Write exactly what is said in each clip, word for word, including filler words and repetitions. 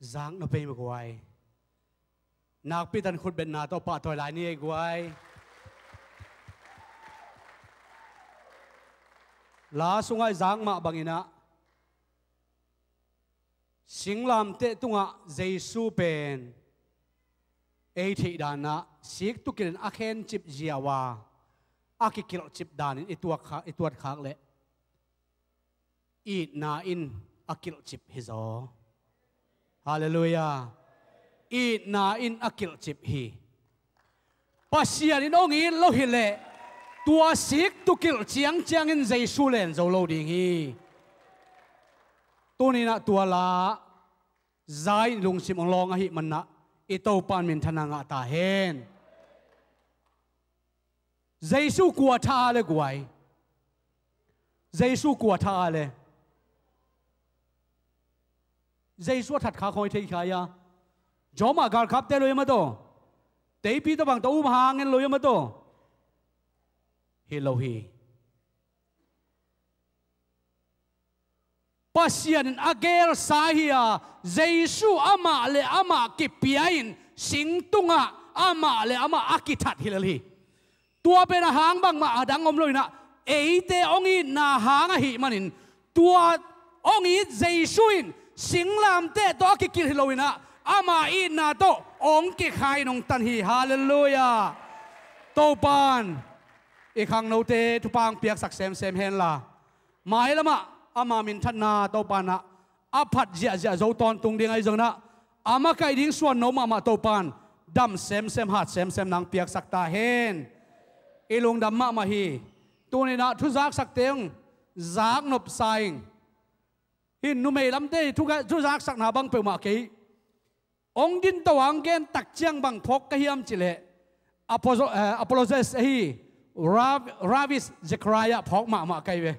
Zak nop ei mah guai. Nakpi tan khutbetna tawh pahtawi lai ni ei guai. La sungah i zak mah bangin ah, singlamteh tungah Jesu pen ei theih dan ah sik tukilh in a khencip ziau a, a kikilhcip danin i tuak kha-, i tuat khak leh, itna in a kilhcip hi zaw. Halleluiah. Itna in a kilhcip hi. Pasian in hong it lo hileh, tua sik tukilh ciangciangin Jesu len zo lo ding hi. Tuni-in ah tua la za-in i lungsim hong lawng ahih manin ah, i Topa in minthanna ngah ta hen. Jesu kua tha a le guai? Jesu kua tha a le? Jesu a that kha khong i thei kha a. Jawm a galkapte lo hi a maw taw. Teipi tawh bang tawh um hang en lo hi a maw taw. Hi lo hi. Pasian in a gelsa hi a, Jesu amah le amah kipia in sing tungah amah le amah a kithat hi lel hi. Tua pen a hang bangmah a dang om lo-in ah, eite hong itna hang ahih manin, tua hong it Jesu in singlamteh tawh a kikilh hi lo-in ah, ama itna tawh hong kikhai in hong tan hi. Halleluiah. Topa in i khangnote thupha hong piaksak semsem hen la, mailamah ama minthanna Topa in ah a phat ziahziah zo tawntung ding ahi zongin ah, a makaih ding suan no mahmah Topa in dam semsem, hat semsem na hong piaksak ta hen. I lungdam mahmah hi. Tuni-in ah thuzaksakte hong zaknop sa ing. Hih numei lamte thu-, thuzaksakna bang peuhmah kei. Hong din to a hong gen tak ciang bang phawk ka hiam cih leh, Apolo-, eh, apologist ahi Rav-, Ravis Zechariah phawk mahmah ka hi ve.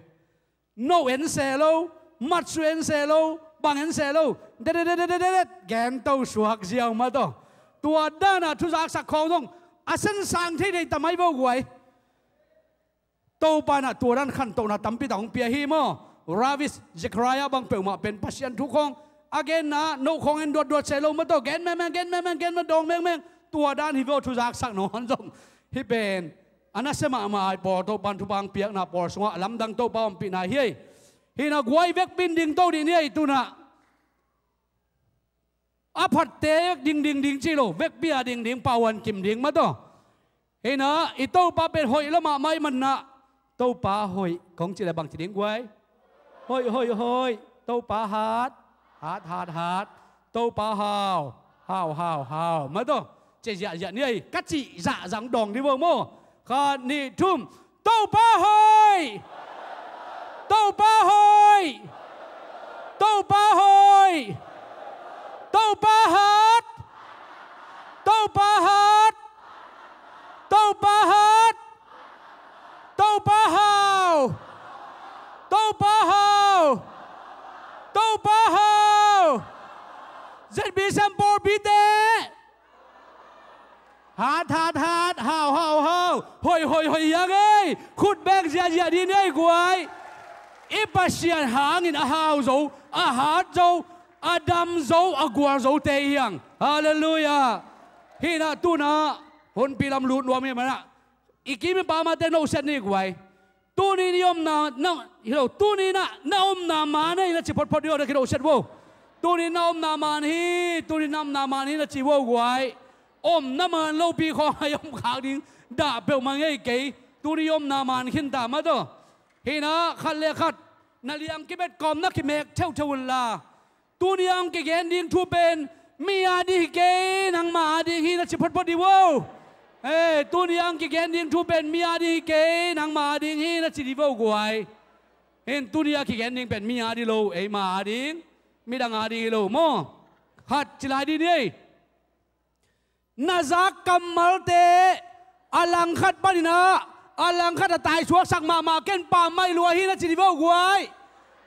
No en se lo, matsu en se lo, bang en se lo, dedededededet gen to suak ziau mah taw. Tua dan a thuzaksak khawng zong a sensang thei thei ta mai vo guai. Topa in ah tua dan khantohna tampi tak hong pia hi maw. Ravis Zechariah bang peuhmah pen Pasian thu khawng a genna, no khawng en duatduat se lo mah taw, gen mengmeng, gen mengmeng, gen mah dawng mengmeng. Tua dan hi vo, thuzaksak nawn zong. Hih pen a nasia mahmah a, i pawl Topa in thupha hong piakna pawl sungah a lamdang Topa ompihna hi ei. Hih in ah guai vekpi in ding to dih ni ei tu-in ah. A phatte ding ding ding ci lo, vekpi a ding ding, pauan kim ding mah taw. Hih in ah i Topa pen hoih lua mahmah ahih manin ah, Topa hoih kong cih leh bang ci ding guai? Hoih, hoih, hoih. Topa hat, hat, hat, hat. Topa hau, hau, hau, hau mah taw. Ci ziahziah ni ei, ka cih zahzah dawng dih vo maw. Khat, nih, thum. Topa hoih! Topa hoih! Topa hoih! Topa hat! Topa hat! Topa hat! Topa hau! Topa hau! Topa hau! Z B C M pawlpite! Hat, hat, hat, hau, hau, hau. Hoih, hoih, hoih hiang ei. Khut beng ziahziah dih ni ei guai. I Pasian hangin a hau zo, a hat zo, a dam zo, a gual zote hi hang. Halleluiah. Hih in ah tu-in ah hunpi lam lut nuam hi manin ah, i kim i pam a te no set ni guai. Tuni-in i omna, na, hi lo, tuni-in ah na omna man ei na ci photphot dih o, na kidoh set vo. Tuni-in na omna man hi, tuni-in na omna man hi na ci vo guai. Omna man lopi khawng a i om khak ding dah peuhmah ngei kei. Tuni-in i omna man khin ta mah taw. Hih in ah khat le khat na liang kibet kawm na kimek theuhtheuh un la. Tuni-a hong kigen ding thu pen mi a ding hi kei, nangma a ding hi na ci photphot dih vo. Eh, tuni-a hong kigen ding thu pen mi a ding hi kei, nangma a ding hi na ci dih vo guai. Hin tuni-a kigen ding pen mi a ding lo, eima a ding, midang a ding hi lo maw. Khat ci lai dih ni ei. Na zak kammalte a langkhat panin ah a langkhat a taisuaksak mahmah ken pammaih lua hi na ci dih vo guai.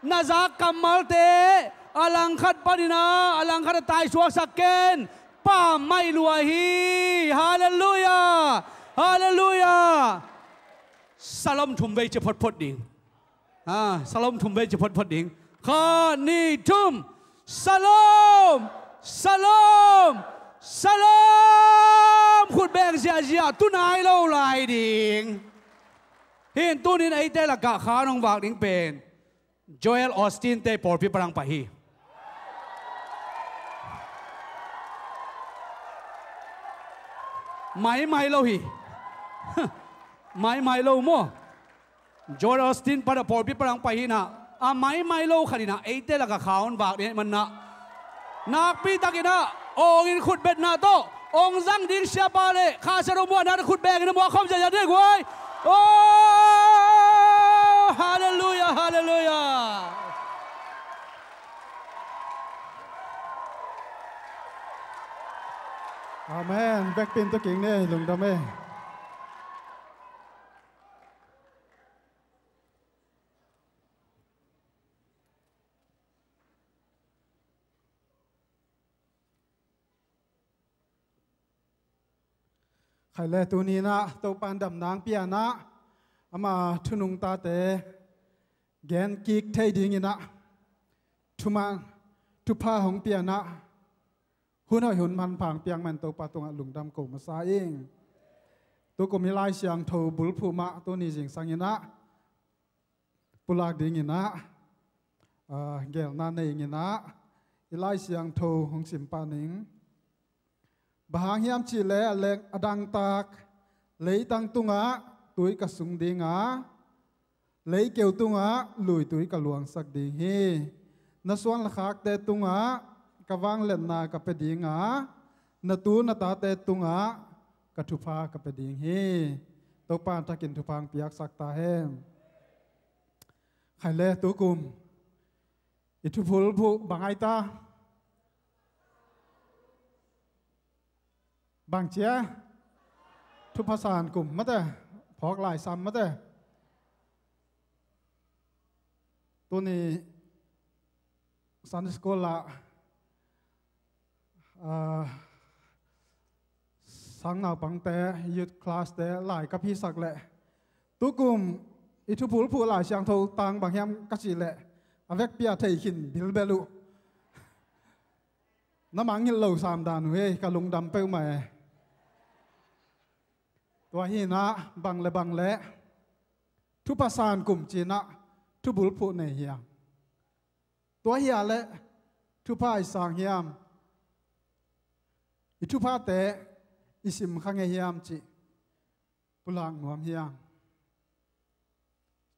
Na zak kammalte a langkhat panin ah a langkhat a taisuaksak ken pammaih lua hi. Halleluiah. Halleluiah. Shalom thum vei ci photphot ding. Ha, shalom thum vei ci photphot ding. Khat, nih, thum. Shalom! Shalom! Shalom! Khut beng ziahziah, tu nai lo lai ding. Hih in tunin eite lakah khan hong vak ding pen Joel Osteen te pawlpi palang pai hi. Maimai lo hi. Maimai lo maw? Joel Osteen pen a pawlpi palang pai hi in ah, a maimai lo khat in ah eite lakah khan hong vak ding ahih manin ah, nakpi takin ah awngin khutbetna tawh hong zang ding siapa le kha siate muahna khut bengin a muah khawm ziahziah ding guai. Oh, halleluiah, halleluiah. Amen. Vekpi in tu kik ni, lungdam ei. Khai le tuni in ah Topa'n damna hong pia in ah, ama thu nungtate gen kik thei dingin ah, thuman, thupha hong pia in ah, hun hoih hun manpha hong piak man Topa tungah lungdam ko masa ing. Tukum i Lai Siangtho bulphuh mah tuni zingsang in ah pulak dingin ah, ah, gelna nei ing in ah, i Lai Siangtho hong sim pah ning. Bang hang hiam cih leh a leng a dangtak leitang tungah tui ka sung ding a, leikeu tungah luitui ka luangsak ding hi. Na suan le khakte tungah ka vangliatna ka pia ding a, na tu na tate tungah ka thupha ka pia ding hi. Topa in thakin thupha hong piaksak ta hen. Khai le tukum i thubulphuh bang ai ta? Bang ci a? Thupha san kum mate, phawk lai sam mate. Tuni Sunday school ah, ah, sang naupangte, youth class te lai ka phisak leh, tukum i thubulphuh Lai Siangtho tang bang hiam ka cih leh, a vekpi a thei khin bilbel uh. Na mangngilh lo sam dan uh hi, ka lungdam peuhmah e. Tua hi in ah bang le bang le thupha san kum ci in ah thubulphuh nei hiam? Tua hi a leh thupha i sang hiam? I thuphate i sim kha ngei hiam cih pulak nuam hi hang.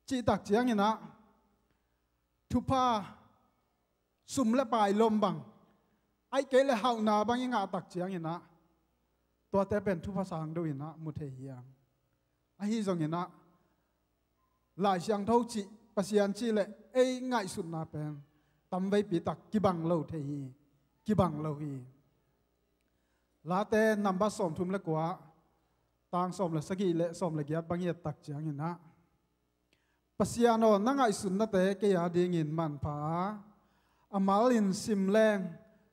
Cih tak ciangin ah thupha, sum le pai lom bang, ahih kei leh hauhna bang i ngah tak ciangin ah tuate pen thupha sang deuh in ah mu thei hi hang. Ahi zongin ah Lai Siangtho cih, Pasian cih leh ei ngaihsutna pen tamveipi tak kibang lo thei hi, kibang lo hi. Late number sawmthum le kua, tang sawm le sagih le sawm le giat bang i et tak ciangin ah, Pasian aw, na ngaihsutnate kei a dingin manpha a, a mal in sim leng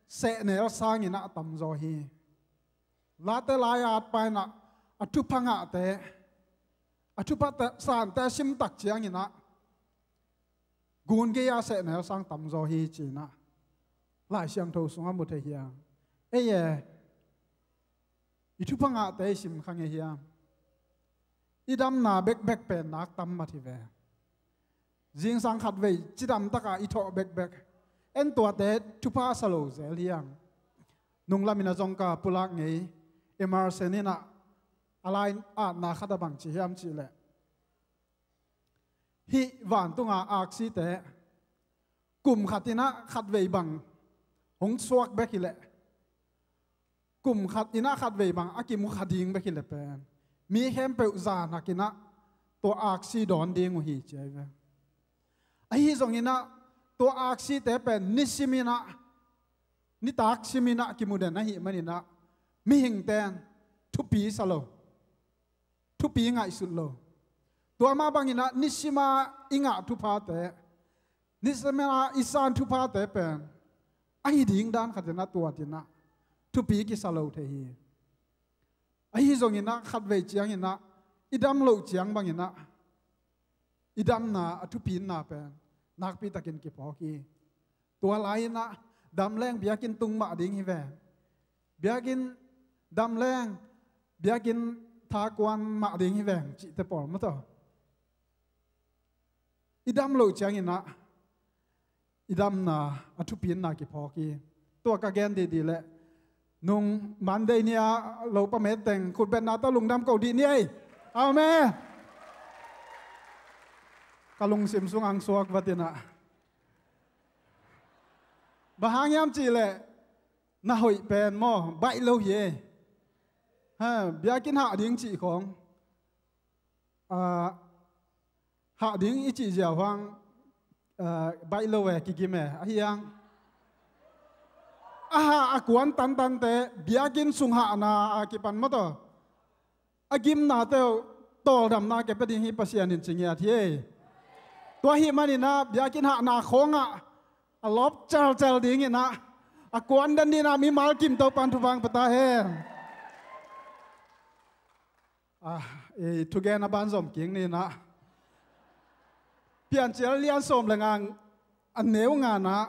sehnel sangin ah a tamzaw hi. Late lai-at pa in ah a thupha ngahte, a thupha te, sante a sim tak ciangin ah gun gei-a sehnel sang tamzaw hi ci in ah Lai Siangtho sungah mu thei hi hang. Ei e, i thupha ngahte i sim kha ngei hiam? I damna bekbek pen nak tam mah hi ve. Zingsang khatvei cidam takah i thawh bekbek, en tuate thupha sa lo zel hi hang. Nunglam in ah zong ka pulak ngei, Emerson in ah a lai-atna khat ah bang ci hiam cih leh, hih vantunga aksite kum khat in ah khatvei bang hong suak bek hi leh, kum khat in ah khatvei bang a kimu kha ding bek hi leh pen, mi khempeuh zan hak in ah tua aksi dawn ding uh hi ci ahi ve. Ahi zongin ah tua aksite pen nisim in ah, nitak sim in ah kimu den ahih manin ah mihingte in thupi sa lo, thupi ngaihsut lo. Tua mah bangin ah nisim a i ngah thuphate, nisim a i san thuphate pen ahi ding dan khat in ah tuat in ah thupi kisa lo thei hi. Ahi zongin ah khatvei ciangin ah i dam loh ciang bangin ah i damna a thupina pen nakpi takin kiphawk hi. Tua lai-in ah Dam leng biakinn tung mah ding hi veng. Biakinn dam leng biakinn thakuan mah ding hi veng cihte pawl maw taw. I dam loh cianginah i damna a thupinna kiphawk hi. Tua ka gen dihdih leh nung Monday ni-a lopa metteng khutbetna tawh lungdam ko dih ni ei. Amen. Ka lungsim sung ang suak vatinah. Bang hang hiam cihleh na hoih pen maw baih lo hi ei. Ha, biakinn hah ding cih khawng. Ah, hah ding i cih ziau hang, ah, baih lo e, kigim e, ahi hang. A hah a kuan tantante biakinn sung hahna a kipan maw taw. A gimnate uh tawldamna ke pe ding hi Pasian in ci ngiat hi ei. Tua hi maninah biakinn hahna khawngah a lawp celcel dinginah a kuan den dinah mimal kim Topan thupha pia ta hen. Ah, ei thugen a banzom kik ninah Piancil lian sawm le nga a neu nganah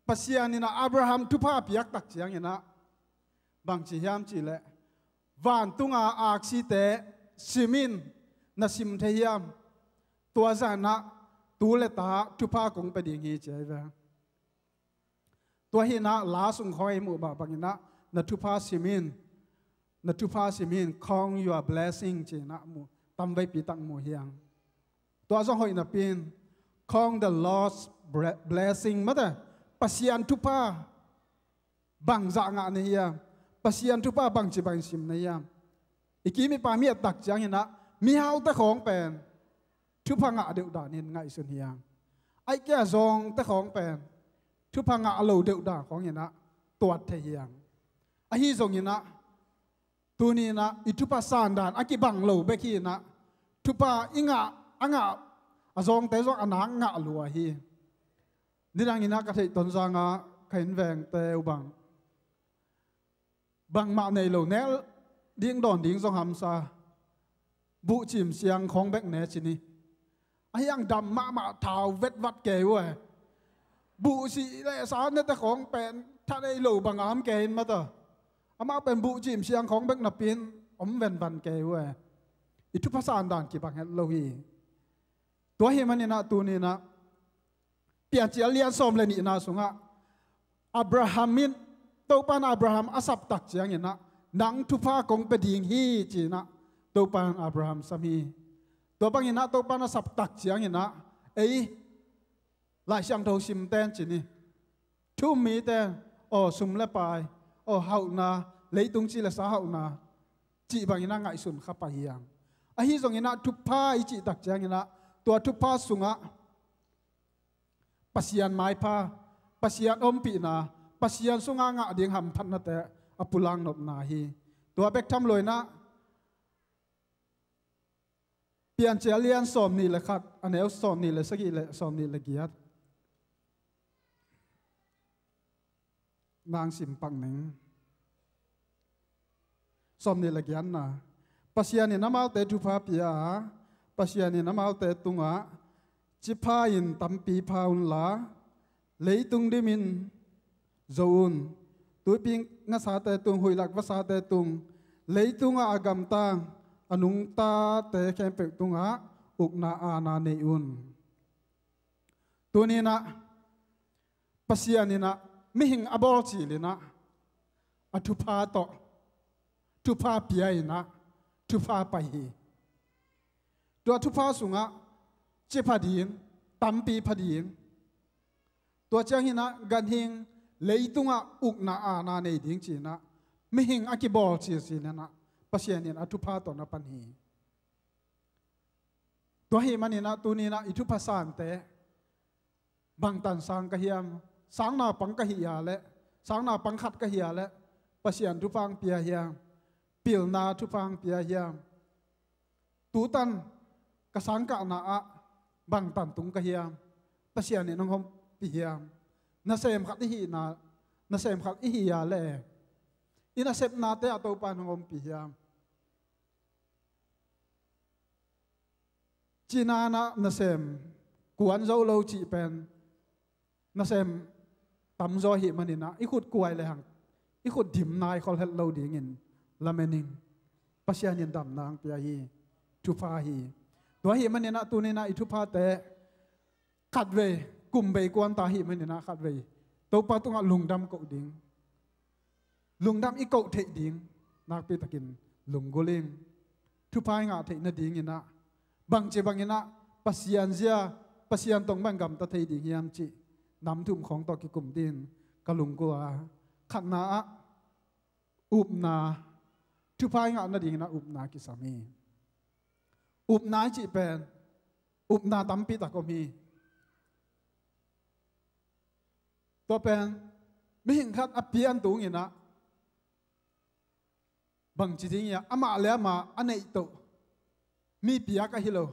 Pasian inah Abraham thupha piak tak cianginah bangci hiam cihleh vantunga aksite simin na sim thei hiam? Tua zanah tu le ta thupha kong pe ding hi ci ahi ve. Tua hinah la sung khawng i muh mah banginah na thupha simin, na thupha simin, count your blessing cinah mu, tamveipi tak mu hiang. Tua zong hoih napi in count the Lord's bre-, blessing mate. Pasian thupha bangzah ngah na hiam? Pasian thupha bangci bangin sim na hiam? I kim i pam i et tak cianginah mihaute khawng pen thupha ngah deuh danin ngaihsun hiang. Aih kei a zawngte khawng pen thupha ngah lo deuh dan khawng inah tuat thei hiang. Ahi zonginah tuninah i thupha sandan a kibang lo bek hinah thupha i ngah a ngah a zawngte zong a nak ngah lua hi. Nidanginah ka theih tonzangah ka inn vengte uh bang bangmah nei lo nel ding dawn ding zong hamsa. Buhcim siang khawng bek ne ci ni. Ahi hang dam mahmah thau vetvat kei uh e. Buhsih le sa nete khawng pen tha nei lo bang a om kei in mata. Amah pen buhcim siang khawng bek napi in om venvan kei uh e. I thupha sandan kibang het lo hi. Tua hi maninah tuninah Piancil lian sawm le nihna sungah Abraham in, Topan Abraham a saptak cianginah nang thupha kong pe ding hi cinah Topan Abraham sam hi. Tua banginah Topan a saptak cianginah ei Lai Siangtho simten ci ni. Thu um mite, aw sum le pai, aw hauhna, leitung ci le sa hauhna cih banginah ngaihsun kha pah hiang. Ahi zonginah thupha i cihtak cianginah tua thupha sungah Pasian maipha, Pasian ompihna, Pasian sungah ngah ding hamphatnate a pulak nopna hi. Tua bek tham loinah Piancil lian sawm nih le khat a neu sawm nih le sagih le sawm nih le giat nang sim pak ning. Sawm nih le giatna. Pasian in amaute thupha pia a, Pasian in amaute tungah ci pha in tampi pha unla, leitung dimin zo un. Tuipi ngasate tung, huihlak vasate tung, leitungah a gamtang a nungtate khempeuh tungah ukna aana nei un. Tuninah Pasian inah mihing a bawl cilinah a thupha tawh thupha pia inah thupha pai hi. Tua thupha sungah ci pha ding, tampi pha ding. Tua cianginah ganhing leitungah ukna aana nei ding cinah mihing a kibawl cicininah Pasian in a thupha tawh na pan hi. Tua hi maninah tuninah i thupha sante bangtan sang ka hiam? Sangnaupang ka hi a leh, sangnaupang khat ka hi a leh Pasian thupha ang pia hiam? Pilna thupha ang pia hiam? Tutan ka sangkahna ah bangtan tung ka hiam? Pasian in hong ompih hiam? Nasem khat i hihna, nasem khat i hi a leh i nasepnate ah Topa in hong ompih hiam? Cinanah nasem kuan zo lo cih pen nasem tamzaw ahih maninah i khut kuai le hang i khut dim nai khol het lo dingin lamen ing. Pasian in damna hong pia hi. Thupha hi. Tua ahih maninah tuninah i thuphate khatvei, kum bei kuanta ahih maninah khatvei Topa tungah lungdam koh ding, lungdam i koh theih ding nakpi takin lunggulh ing. Thupha i ngah theih nadinginah bangci banginah Pasian zia, Pasian tong bang gamta thei ding hiam cih nam thum khawng tawh kikum dingin ka lunggulh a, khatna ah upna, thupha i ngah nadinginah upna kisam hi. Upna i cih pen upna tampi tak om hi. Tua pen mihing khat a pian tunginah bangci ding ia amah le amah a neihtoh mi piak ahi lo,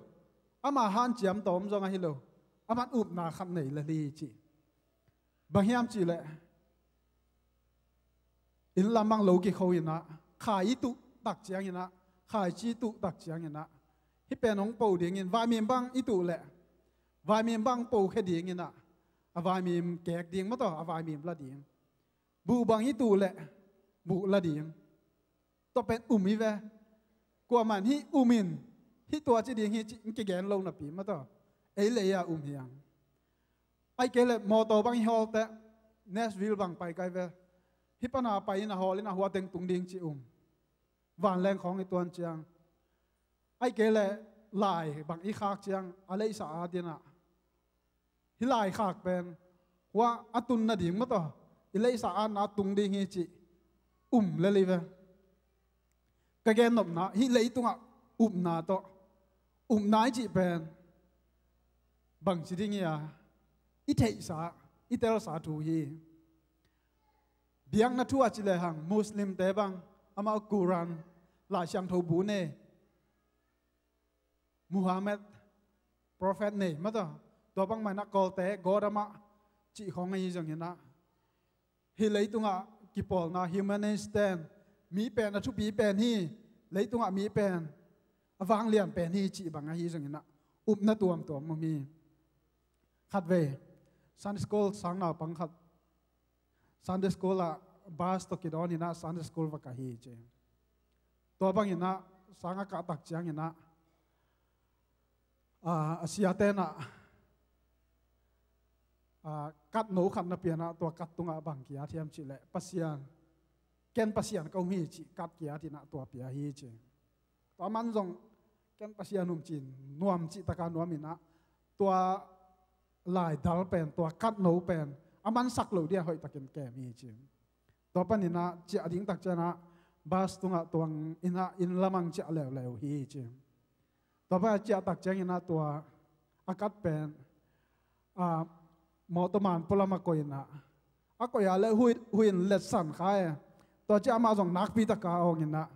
amah hanciam tawm zong ahi lo, aman upna khat nei le hi ci. Bang hiam cihleh inn lam bang lo kikho inah khai i tuh tak cianginah, khaici tuh tak cianginah hih pen hong po dingin vaimim bang i tuh leh vaimim bang po khe dinginah a vaimim kek ding mataw, a vaimim la ding. Buh bang i tuh leh buh la ding. Tua pen um hi ve. Kuaman hih um in hih tua ci ding hi ci in kigen lo napi mataw, ei lei a um hi ang. Ai kei leh mawtaw bang i hawlteh Nashville bang pai kai ve. Hih pana pai in a hawl in a hua teng tung ding ci um. Vanleng khawng i tuan ciang ai kei leh lai bang i khak ciang a leisa at inah hih lai khak pen hua a tun nading mataw, i leisa atna tung ding hi cih um lel hi ve. Ka gennopna hih leitungah upna tawh, upna i cih pen bangci ding hi a, i theihsa, i telsa thu hi. Biakna thu a ci lehang Muslimte bang amau Quran, Lai Siangtho bu nei, Muhammad prophet nei mataw, tua bangmah inah Kawlte God amah cih khawng ahi zonginah hih leitungah kipawlna humanist ten mi pen a thupi pen hi, leitungah mi pen a vanglian pen hi cih bang ahi zonginah upna tuamtuam om hi. Khatvei Sunday school sang naupang khat Sunday school ah bus tawh kidawn inah Sunday school va kah hi ci. Tua banginah sang a kah tak cianginah a, a siatenah a, katno khat na pianah tua kat tungah bang kiat hiam cihleh Pasian, ken Pasian ka um hi cih kat kiat inah tua pia hi ci. Tua man zong ken Pasian um cin nuam cih taka nuam inah tua laidal pen, tua katno pen a mansak lo dia hoihtakin kem hi ci. Tua paninah ciah ding tak cianah bus tungah tuang inah inn lamang ciah leuleu hi ci. Tua pan ciah tak cianginah tua a kat pen a, mawtaw man pualam a koih inah a koih a le hui, hui in letsan kha e. Tua ciah amah zong nakpi taka a awng inah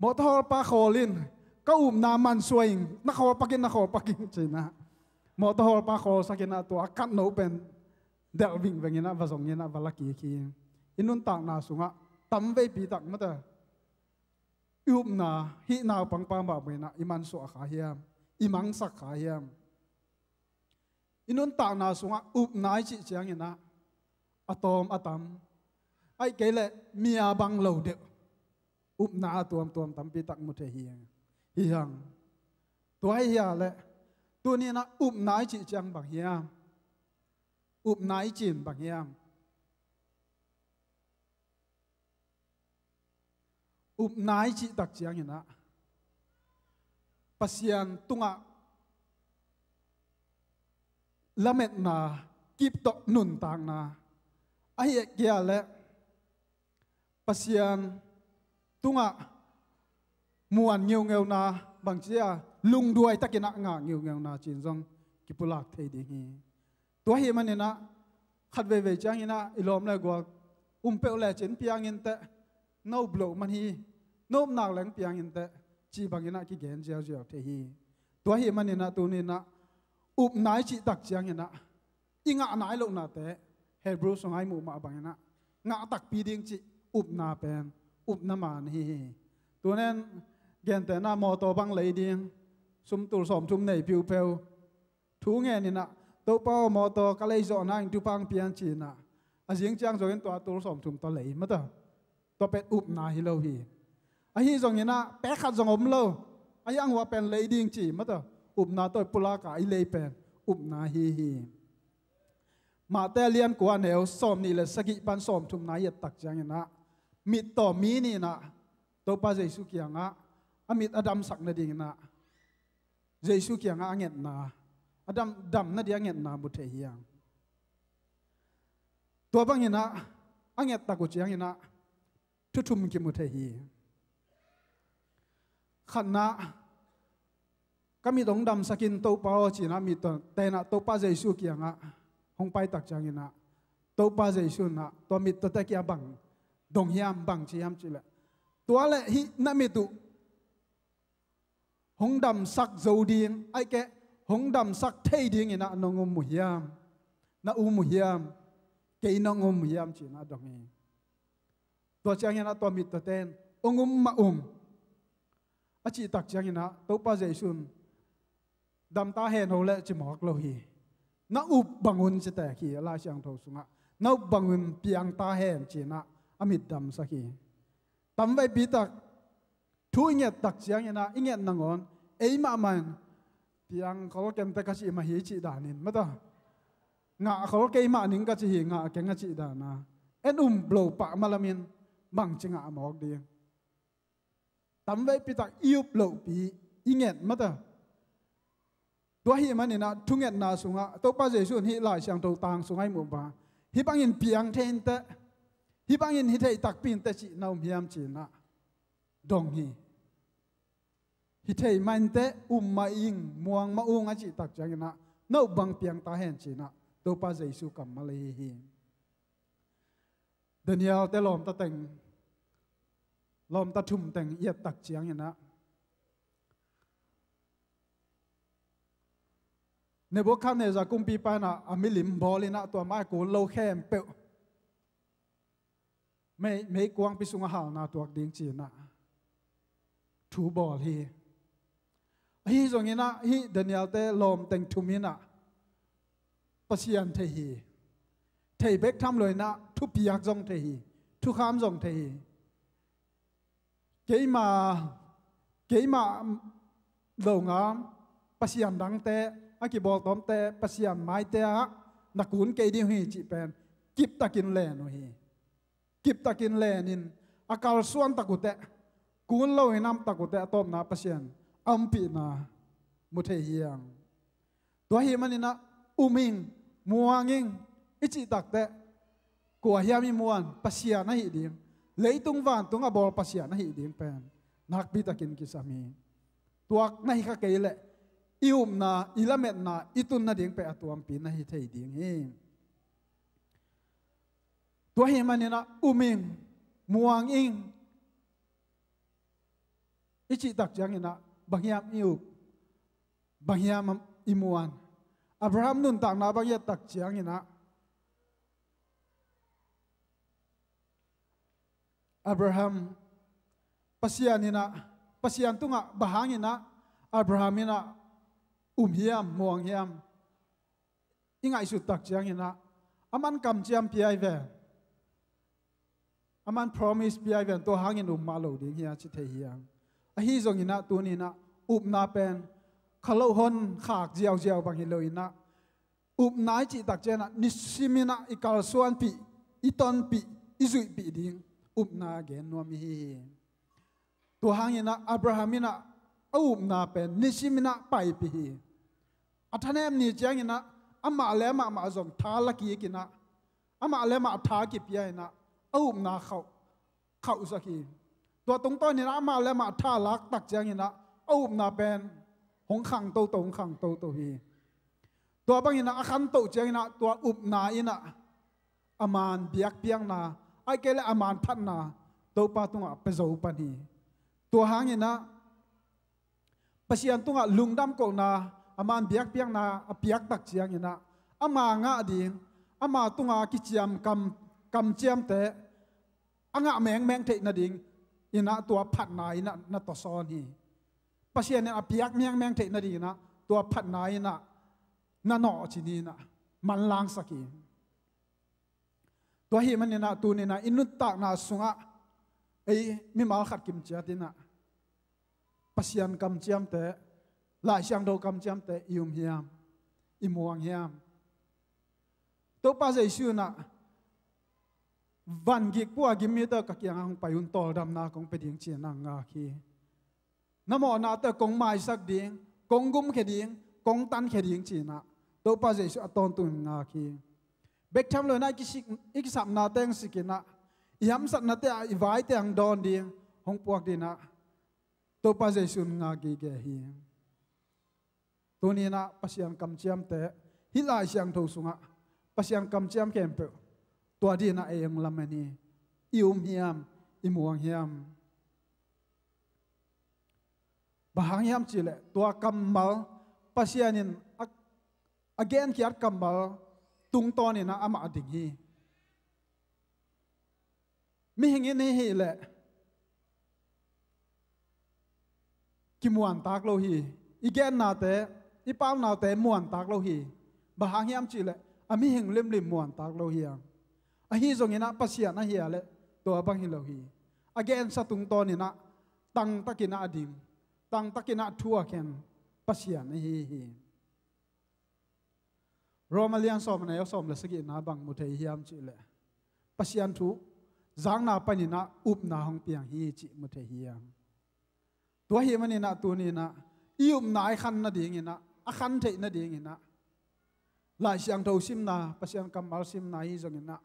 mawtaw hawlpa khawl in ka upna mansuah ing, na khawl pak in, na khawl pak in ci inah mawtaw hawlpa khawlsak inah tua a katno pen delh vingveng inah va zong inah va la kik hi. I nuntakna sungah tamveipi tak mate i upna hih naupangpa mahmah inah i mansuah kha hiam, i mangsak kha hiam? I nuntakna sungah upna i cih cianginah a tawm a tam, ai kei leh mi a bang lo deuh upna a tuamtuam tampi tak mu thei hi, hi hang. Tua hi hia leh tuninah upna i cih ciang bang hiam? Upna i cih bang hiam? Upna i cih tak cianginah Pasian tungah lametna, kip tawh nuntakna, ahi kei leh Pasian tungah muan ngeungeuna, bangci a lungduai takinah ngah ngeungeuna cin zong kipulak thei ding hi. Tua hi maninah khatveivei cianginah i lawm le gual um peuh lecin piangin teh, no bloh man hi, no upnak leng piangin teh, cih banginah kigen ziauziau thei hi. Tua hi maninah tuninah upna i cih tak cianginah i ngah nai lohnate Hebrew sungah i muh mah banginah ngah takpi ding cih upna pen upna man hi hi. Tunen gentehna mawtaw bang lei ding, sumtul sawmthum nei piupheu thu ngen inah Topa aw, mawtaw ka lei zawhna in thupha pian ci inah A zing ciang zongin tua tul sawmthum tawh lei mata. Tua pen upna hi lo hi. Ahi zonginah pek khat zong om lo. Ahi a nguah pen lei ding ci mata. Upna tawh i pulaka i lei pen upna hi hi. Mate lian kua neu sawmnih le sagih pan sawmthumna i et tak cianginah mittaw mi nih inah Topa Jesu kiangah a mit a damsak nadinginah Jesu kiangah a ngetna, a dam, dam nading a ngetna mu thei hi hang. Tua banginah a ngettak uh cianginah thu thum kimu thei hi. Khatna, ka mit hong damsak in Topa aw cinah mittaw tenah Topa Jesu kiangah hong paitak cianginah Topa Jesu inah tua mittaw te kiangah bang dong hiam, bang ci hiam cihleh, tua leh hih na mit uh hong damsak zo ding, ahih keh hong damsak thei dinginah nong um uh hiam? Na um uh hiam? Kei nong um uh hiam cinah dong hi. Tua cianginah tua mittaw ten hong um mah um a cihtak cianginah Topa Jesu in dam ta hen ho leh ci mawk lo hi. Na up bangun ci tek hi. A Lai Siangtho sungah na up bangun piang ta hen cinah a mit damsak hi. Tamveipi tak thu i ngettak cianginah i nget nangawn ei mahmah in piang khol keng teh ka cih mah hi cih danin mata, ngah khol kei mah ning ka cih hi, ngah keng a cih dana en um lo pah malamin bangci ngah mawk ding. Tamveipi tak i up lohpi i nget mata. Tua ahih maninah thungetna sungah Topa Jesu in hih Lai Siangtho tang sungah i muh bang hih bangin piang thei inteh, hih bangin hi thei takpi inteh cih na um hiam cinah dong hi. Hi thei mah inteh, um mah ing, muang mah ung a cihtak cianginah na up bang piang ta hen cinah Topa Jesu kammal ahi hi. Daniel te lawmta teng, lawmta thum teng i ettak cianginah Nebuchadnezzar kumpipa inah a milim bawlinah tua mai kun lo khempeuh mei, meikuangpi sungah halna tuak ding cinah thu bawl hi. Ahi zonginah hih Daniel te lawmteng thum inah Pasian thei hi. Thei bek tham loinah thupiak zong thei hi. Thukham zong thei hi. Keima, keima lo ngam Pasian dangte, a kibawltawmte Pasian maite ah na kun kei ding uh hi cih pen kiptakin len uh hi. Kiptakin lenin a kalsuan tak uh teh, kun lo in amtak uh teh a tawpna Pasian a umpihna mu thei hi hang. Tua ahih maninah um ing, muang ing i cihtak teh kua hiam i muan? Pasian ahih ding, leitung vantung a bawl Pasian ahih ding pen nakpitakin kisam hi. Tuak na hi kha kei leh i upna, i lametna, i tun nading pen a tuampi na hi thei ding hi. Tua ahih maninah um ing, muang ing i cihtak cianginah bang hiam i up, bang hiam i muan? Abraham nuntakna bang i ettak cianginah Abraham, Pasian inah, Pasian tungah bang hanginah Abraham inah um hiam, muang hiam? I ngaihsuttak cianginah aman kamciam pia hi ven, aman promise pia hi ven, tua hangin um mah lo ding hi a ci thei hi hang. Ahi zonginah tuninah upna pen kha loh hon khak ziauziau bang hi loinah upna i cihtak cianginah nisiminah i kalsuanpih, i tonpih, i zuihpih ding upna gen nuam i hi hi. Tua hanginah Abraham inah a upna pen nisiminah paipih hi. A thanem ni cianginah amah le amah mah zong tha la kikinah amah le amah tha kipia inah a upna khauh, khauhsak hi. Tua tungtawninah amah le amah tha laktak cianginah a upna pen hong khang toto, hong khang toto hi. Tua banginah a khantoh cianginah tua upna inah a man biakpiakna, ahih kei leh a man phatna Topa tungah pia zo pan hi. Tua hanginah Pasian tungah lungdam kohna a man biakpiakna a piaktak cianginah ama ngah ding, ama tunga kiciam kam, kamciamte a ngah mengmeng theih nading inah tua phatna inah na tawsawn hi. Pasian in a piak mengmeng theih nading inah tua phatna inah na nawhcin inah manlangsak hi. Tua ahih maninah tuninah i nuntakna sungah ei mimal khat kimciat inah Pasian kamciamte, Lai Siangtho kamciamte i um hiam, i muang hiam? Topa Jesu inah van gik pua gim mite ka kiangah hong pai un, tawldamna kong pia ding ci-in a ngak hi. Na mawhnate kong maisak ding, kong gumkhia ding, kong tankhia ding ci-inah Topa Jesu a tawntung in ngak hi. Bek tham lo inah i kisik, i kisapna teng sik inah i hamsatnate ah i vaite ang dawn ding hong puak dinah Topa Jesu in ngak gige hi. Tuninah Pasian kamciamte, hih Lai Siangtho sungah Pasian kamciam khempeuh tua dinah ei hong lamen hi. I um hiam, i muang hiam? Bang hang hiam cihleh tua kammal, Pasian in a, a genkhiat kammal tungtawninah amah a ding hi. Mihing in hih hileh kimuantak lo hi. I gennate, i paunate muantak lo hi. Bang hang hiam cihleh a mihing limlim muantak lo hi a, ahi zonginah Pasian ahi a leh tua bang hi lo hi. A gensa tungtawninah tangtakinah a ding, tangtakinah thu a khen Pasian ahi hi. Roma lian sawm, a neu sawm le sagihna bang mu thei hiam cihleh Pasian thu zakna paninah upna hong piang hi cih mu thei hiam? Tua ahih maninah tuninah i upna i khan nadinginah, a khan theih nadinginah Lai Siangtho simna, Pasian kammal simna ahi zonginah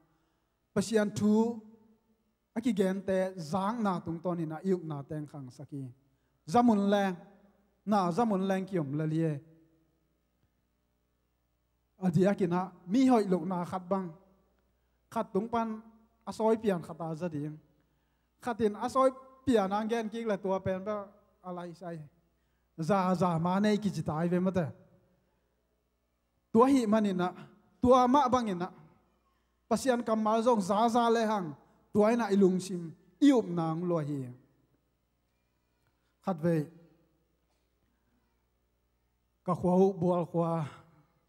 Pasian thu a kigente zakna tungtawninah i upnate hong khangsak hi. Zamun leng, na zamun leng kiom lel hi. A diakinah mi hoih lohna khat bang, khat tung pan a sawi pian khat a za ding. Khat in a sawi pian a gen kik le tua pen bel a laisai, za za ma nei kici tai ve mate. Tua ahih maninah, tua mah banginah Pasian kammal zong zaza lehang tua inah i lungsim, i upna hong lua hi. Khatvei ka khua uh Bual khua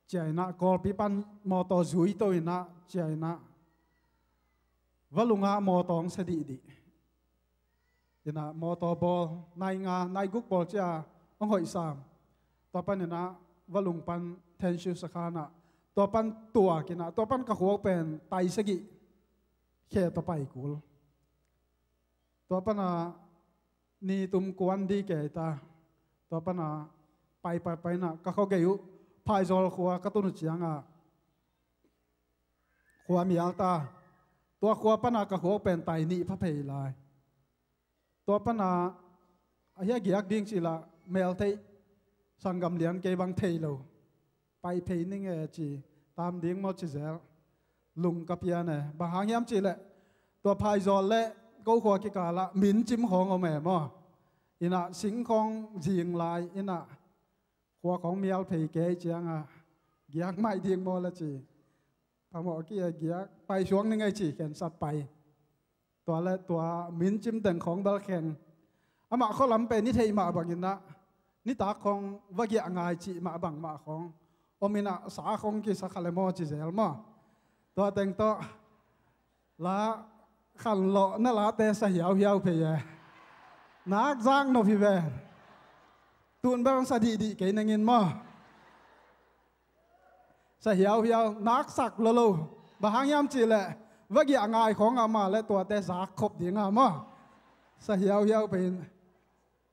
ciah inah, Kawlpi pan mawtaw zui to inah ciah inah, va lungah mawtaw hong sia dihdih. Inah mawtaw bawl nai nga, nai guk bawl cia hong hoih sam. Tua paninah va lung pan Thensiu sakhanah, tua pan tuak inah, tua pan ka khua uh pen tai sagih khe tawh pai kul. Tua pana ni tum kuan di kei ta. Tua pana pai pai pai inah ka khua gei uh Phaizawl khua ka tun uh ciangah khua mial ta. Tua khua pana ka khua uh pen tai nih pha phei lai. Tua pana a hia giak ding cih lah mel theih sanggam lian kei bang thei lo. Pai phei ning e ci, tam ding maw ci zel. Lung ka pian e, bang hang hiam cihleh tua Phaizawl le ko khua kikalah mincim khawng om e maw. Inah sing khawng zing lai inah khua khawng mial phei kei ciangah giak mai ding maw la ci. Phamawh ki e, giak pai suak ning e ci, khensat pai. Tua le tua mincim teng khawng bel kheng. Amah khualam pen i theih mah banginah nitak khawng va giah ngai cih mah bangmah khawng om inah sa khawng kisa kha le maw ci zel maw. Tua teng tawh la khanlawh na late sa hiauhiau phei e. Nak zak nop hi ve. Tun bel sa dihdih kei nengin maw. Sa hiauhiau, nak sak lolo. Bang hang hiam cihleh va giah ngai khawng a mah le tuate zak khop ding a maw. Sa hiauhiau pen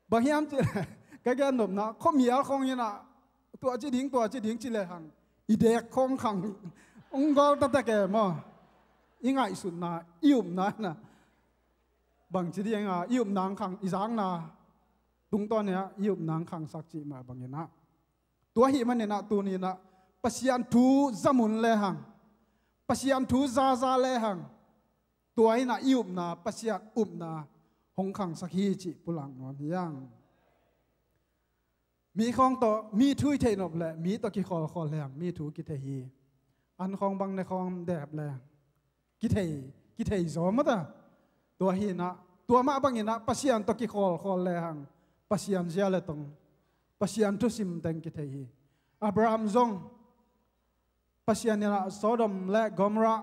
bang hiam cihleh ka gen nopna khuamial khawng inah tua ci ding, tua ci ding ci lehang i dek khawng khang ung gol tatek e maw. I ngaihsutna, i upna inah bang ci ding a, i upna hong khang, i zakna tungtawn inah i upna hong khangsak cih mah banginah. Tua ahih maninah tuninah Pasian thu zamun lehang, Pasian thu zaza lehang, tua inah i upna, Pasian upna hong khangsak hi cih pulak nuam hi ang. Mi khawng tawh, mi thu i theih nop le mi tawh kikhawlkhawl lehang mi thu kithei hi. An khawng bang ne khawng dep le kithei, kithei zaw mata. Tua hinah, tua mah banginah Pasian tawh kikhawlkhawl lehang Pasian zia le tong, Pasian thusim teng kithei hi. Abraham zong Pasian inah Sodom le Gomorrah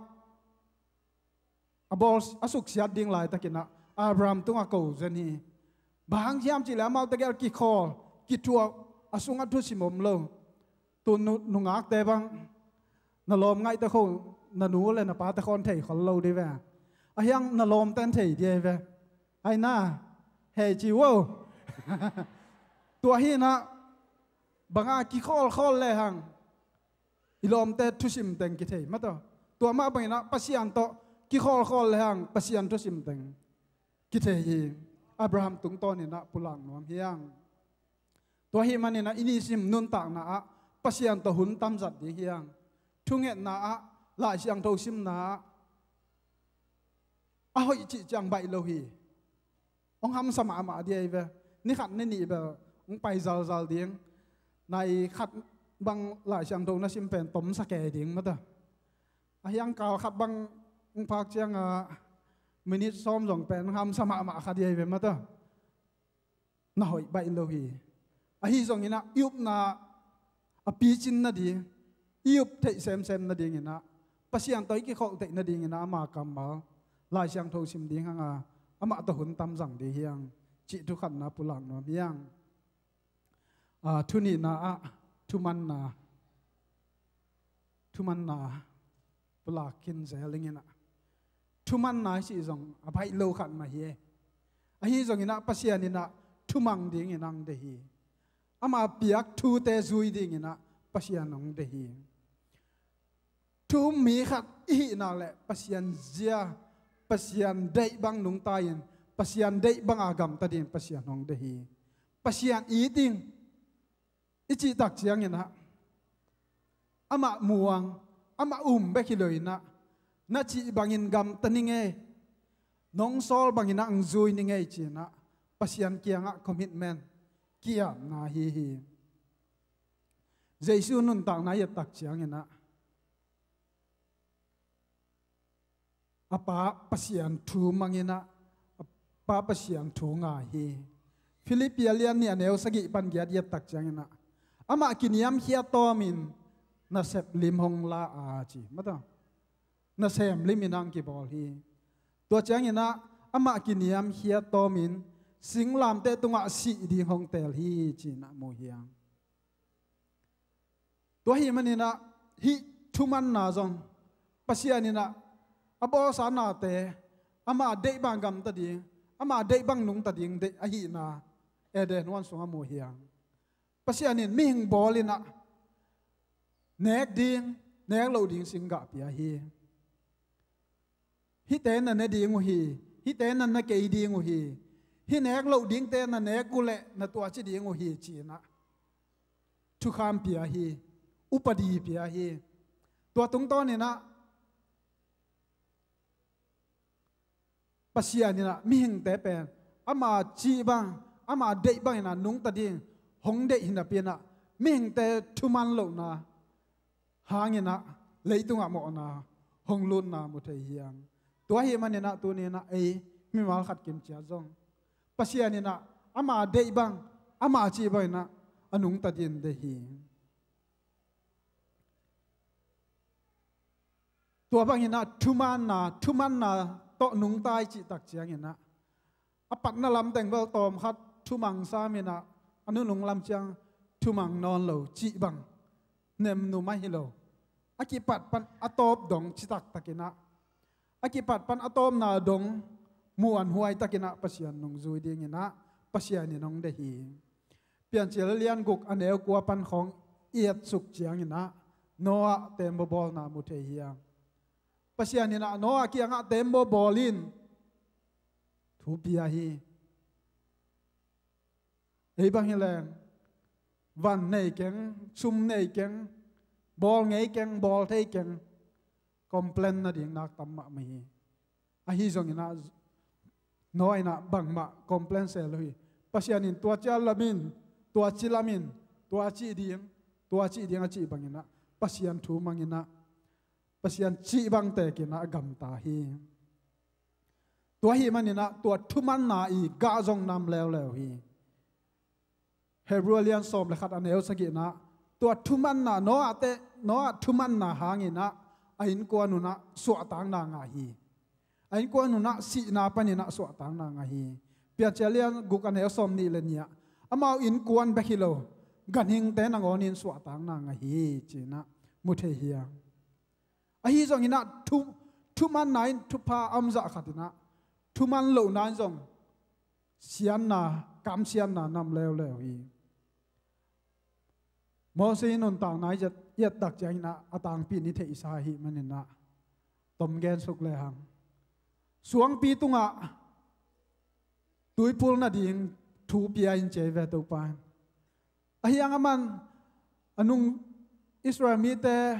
a bawl a suksiat ding laitakinah Abraham tungah ko zen hi. Bang hang hiam cihleh amaute gel kikhawl, kithuah, a sungah thusim om lo. Tu nu, nungakte bang na lawm ngaihte kho, na nu le na pate khawn thei khol lo dih ve. Ahiang na lawmten thei dih ve. Aina, hei ci vo. Tua hinah banga kikhawlkhawl lehang i lawmte thusim teng kithei mataw. Tua mah banginah Pasian tawh kikhawlkhawl lehang Pasian thusim teng kithei hi. Abraham tungtawninah pulak nuam hiang. Tua hih maninah i nisim nuntakna ah Pasian tawh hun tamzat ding hiang. Thungetna ah, Lai Siangtho simna ah a hoih cih ciang baih lo hi. Hong hamsa mahmah dih ahi ve. Ni khat ni nih bel hong pai zalzal ding. Nai khat bang Lai Siangtho na sim pen tomsa kei ding mata. Ahiang kal khat bang hong phak cianga minit sawm zong pen hong hamsa mahmah kha dih ahi ve mata. Na hoih baih lo hi. Ahi zonginah i upna a picin nading, i up theih semsem nadinginah Pasian tawh i kikholh theih nadinginah ama kammal Lai Siangtho sim ding hanga amah tawh hun tamzang dih hiang cih thukhatna pulak nuam hiang. A, thunihna ah thumanna, thumanna pulak khin zel inginah thumanna i cih zong a baih lo khat mah hi. Ahi zonginah Pasian inah thumang dingin ang deih hi. Ama piak thute zui dinginah Pasian hong deih hi. Thu um mi khat i hih nak leh Pasian zia, Pasian deih bang nungta-in Pasian deih banga gamta dingin Pasian hong deih hi. Pasian it ding i cih tak cianginah amah muang, amah um bek hi loinah na cih bangin gamta ni ngei, nong sawl banginah ang zui ni ngei cinah Pasian kiangah commitment kiamna hi hi. Jesu nuntakna i et tak cianginah a Pa Pasian thu manginah a Pa Pasian thu ngai hi. Filippi a lian nih a neu sagih pan giat i et tak cianginah amah kiniamkhiat tawmin nasep lim hong la a ci mata. Nasem limin ang kibawl hi. Tua cianginah amah kiniamkhiat tawmin singlamteh tungah sih ding hong teel hi cinah mu hiang. Tua hih maninah hih thumanna zong Pasian inah a bawlsa nate ama deih bang gamta ding, ama deih bang nungta ding deih ahihna Eden huan sungah mu hiang. Pasian in mihing bawl inah nek ding, nek loh ding singgah pia hi. Hihte na ne ding uh hi, hihte na ne kei ding uh hi, hih nek loh dingte na nek uh leh na tuahci ding uh hi cinah thukham pia hi, upadi pia hi. Tua tungtawninah Pasian inah mihingte pen ama cih bang, ama deih banginah nungta ding hong deih hi napi inah mihingte thuman lohna hanginah leitungah mawhna hong lutna mu thei hiang. Tua hih maninah tuninah ei mimal khat kimciat zong Pasian inah ama deih bang, ama cih banginah a nungta dingin deih hi. Tua banginah thumanna, thumanna tawh nungta i cih tak cianginah a patna lamteng bel tawmkhat thumang saminah a nunung lam ciang thumang nawn lo cih bang nemnum ahi lo. A kipat pan a tawp dong citaktakinah a kipat pan a tawpna dong muanhuai takinah Pasian nungzui dinginah Pasian in hong deih hi. Piancil lian guk a neu kua pan khawng i etsuk cianginah Noah teembaw bawlna mu thei hiang. Pasian inah Noah kiangah teembaw bawl in thu pia hi. Ei bang hi leng van nei keng, sum nei keng, bawl ngei keng, bawl thei keng, complain nading nak tam mahmah hi. Ahi zonginah Noah inah bangmah complain se lo hi. Pasian in tua ciang lamin, tua ci lamin, tua cih ding, tua cih ding a cih banginah Pasian thu manginah Pasian cih bang tekinah a gamta hi. Tua hih maninah tua thumanna i gah zong nam leuleu hi. Hebrew a lian sawm le khat a neu sagihna tua thumanna Noah te, Noah thumanna hanginah a innkuan unah suahtakna ngah hi. A innkuan un ah sihna panin ah suahtakna ngah hi. Piancil a lian guk a neu sawm nih le nih ah, amau innkuan bek hi lo, ganhingte nangawnin suahtakna ngah hi, ci-in ah mu thei hi a. Ahi zongin ah thu, thumanna in thupha a om zah khat in ah, thuman lohna in zong siatna, kamsiatna na om leuleu hi. Moses in nuntakna i et, i et tak ciangin ah a tangpi in i theihsa ahih manin ah tom gen suk lehang, suangpi tungah tuiphul nading thu pia in ci hi ve Topa in. Ahi hang aman a nung Israel mite